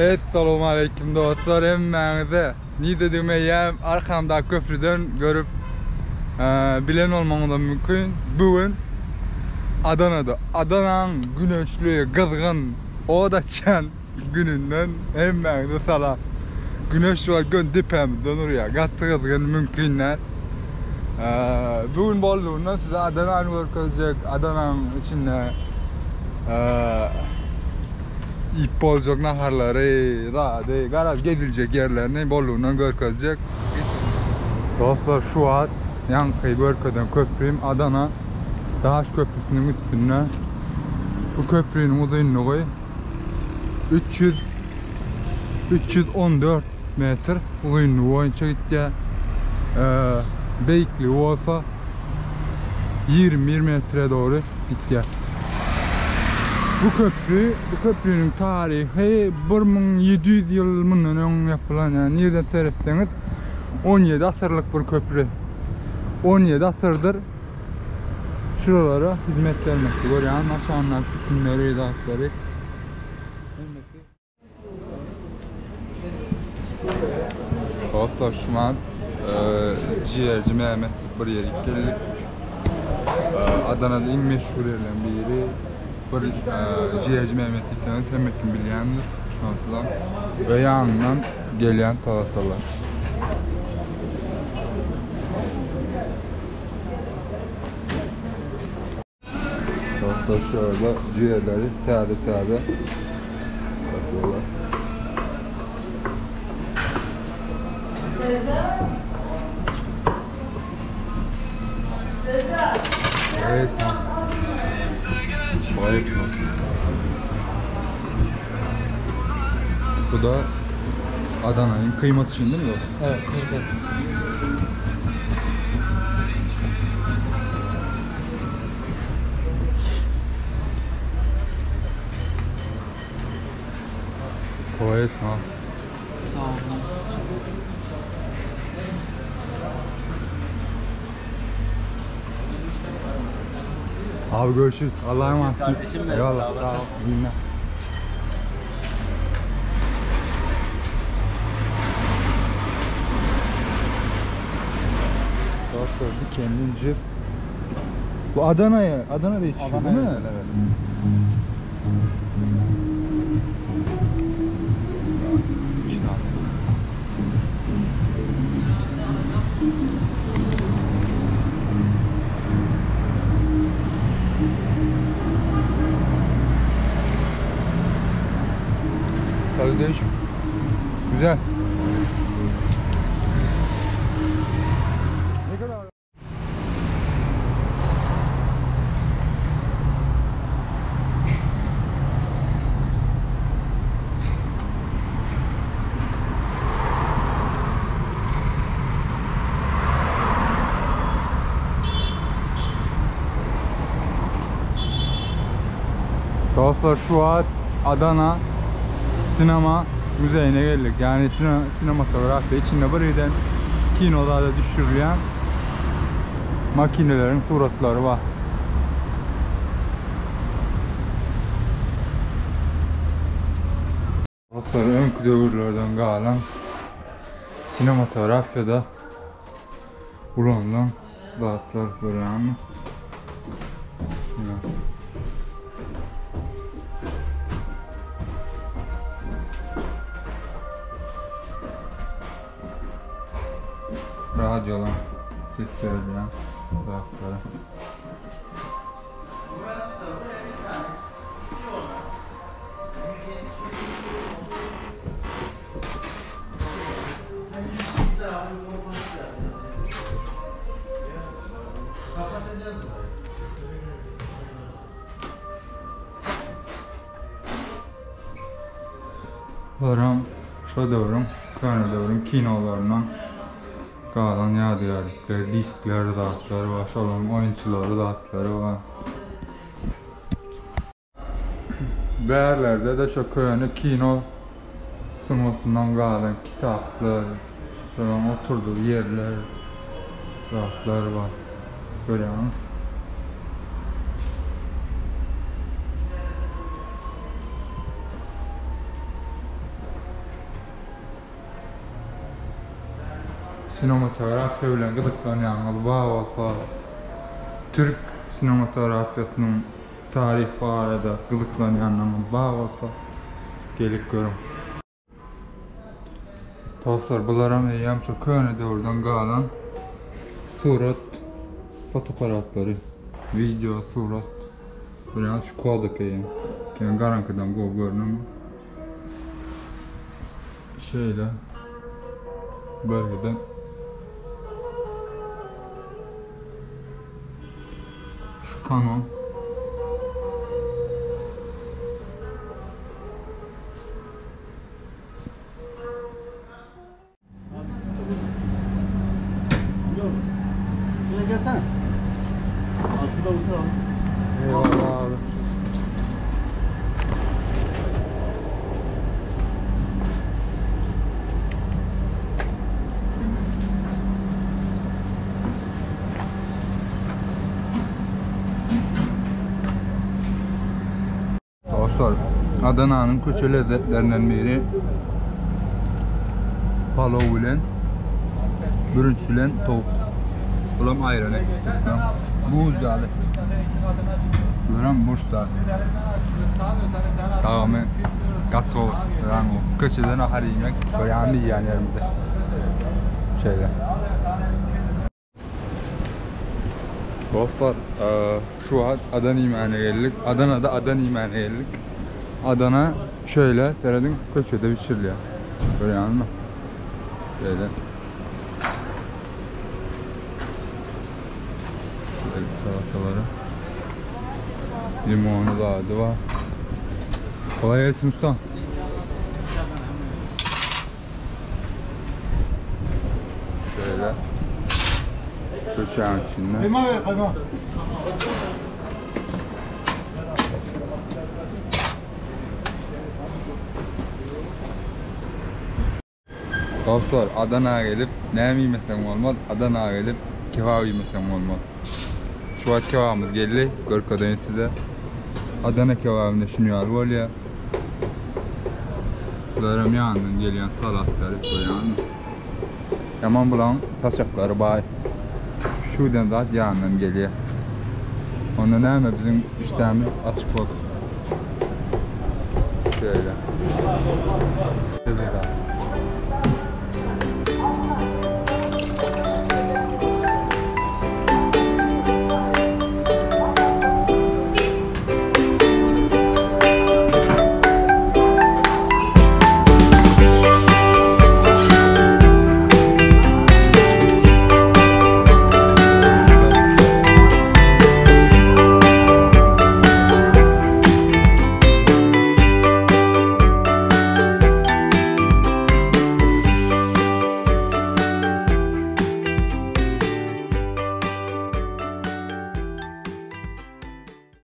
Essalamualeýkum dostlar hemmäňize. Nidedigimi eýýäm arkamdaky köprüden görüp bilen bolmagyňyzam mümkin. Bu gün Adanada, Adanaň güneşli, gyzgyn, ot açýan gününden hemmäňize salam. Güneş şu wagt göni depämizden urýar. Gaty gyzgyn, mümkin däl. Bu gün boldugyndan size Adanany görkezjek, Adananyň içinde iýip boljak naharlary, zady, garaz geziljek ýerlerini boldugyndan görkezjek. Dostlar şu wagt ýaňky görkezen köprüm Adana daş köprüsiniň üstünde. Bu köprüniň uzynlygy 300 314 metr uzynlygy boýunça gitýär. Beýikligi bolsa 21 metre dogry gitýär. Bu köprü, bu köprüniň taryhy 1700 ýyl mundan öň ýapylan, ýagny nirden seretseňiz 17 asyrlyk bir köprü. 17 asyrdyr şuralara hizmet bermekde. Görýäňizmi aşagyndaky sütünleri, zatlary. Hemmesi Dostlar şu an Ciğerci Mehmet diýip bir ýere geldik. Adanada iň meşhur ýerleriň biri. Bir Ciğerci Mehmet diýseňiz hemme kim bilýändir. Şonsuzam we ýanyndan gelýän salatalar. Dostlar şöyle ciğerleri täze täze satıyorlar. Evet. Bu da Adana'nın kıyması için değil mi? Evet, kıyması. Kolay gelsin abi. Sağ olun. Abi görüşürüz. Allah'a emanetsin. Eyvallah. Sağ ol. İyi günler. Dostlar dikenli incir. Bu Adana'ya, Adana'da yetişiyor değil mi? Evet. İçine al. Tadı değişik. Güzel. Ne kadar? Dostlar şu an Adana Sinema Müzeyine geldik. Yani sine, sinematografi içinde bir giden kinolarda düşürülen makinelerin suratları var. Dostlar öňki döwürlerden galan sinematografiýada ulanylan zatlar görýäňmi? Radyolar ses çevirýän zatlary. Bularam şo döwrüň, köne döwrüň kinolaryndan galan ýadygärlikler, diskler, zatlar bar, şolaryň oýunçylary, zatlary bar. Bärlerde-de şo köne kino sungatyndan galan kitaplar, şolaryň oturdygy ýerler, zatlar bar. Görýäňiz. Sinematografiýa bilen gyzyklanýanyňyz bar bolsa, türk sinematografiýasynyň taryhy barada gyzyklanýanyňyz bar bolsa, gelip görüň. Dostlar, bularam eýýäm şu köne döwürden galan surat fotoaparatlary, wideo surat. Görýäňiz şu Kodak eýýäm. Ýöne garaňkydan gowy görünenok. Şeýle bölgeden şu Canon. Şuraya gelsene. Al şurada otur. Eyvallah abi. Dostlar, Adananyň köçe lezzetlerinden biri palaw bilen bürünç bilen towuk. Bulam aýran ekmek. Buz ýaly. Bulam burçlar. Tagamy gaty gowy. Ýagny köçeden nahar iýmek görýän iýýän ýerimizde. Şeýle. Dostlar, şu wagt Adana iýmäne geldik. Adanada Adana iýmäne geldik. Adana şöyle serediň köçede bişirilýär. Görýäňizmi? Şeýle. Şöyle salatalary. Limonu zady bar. Kolay gelsin usta. Şöyle. Köçäň içinde. Kıyma ver kıyma. Dostlar, Adana gelip näme iýmeseň bolmaz, Adana gelip kebap iýmeseň bolmaz. Şu wagt kebabymyz geldi, görkezeýin size. Adana kebabyny şuny ýaly bolýar. Bularam ýanyndan gelýän salatlary görýäňizmi? Ýaman bulaň saçaklary baý. Şudan zat ýanyndan gelýär. Onda näme biziň işdämiz açyk bolsun. Şeýle.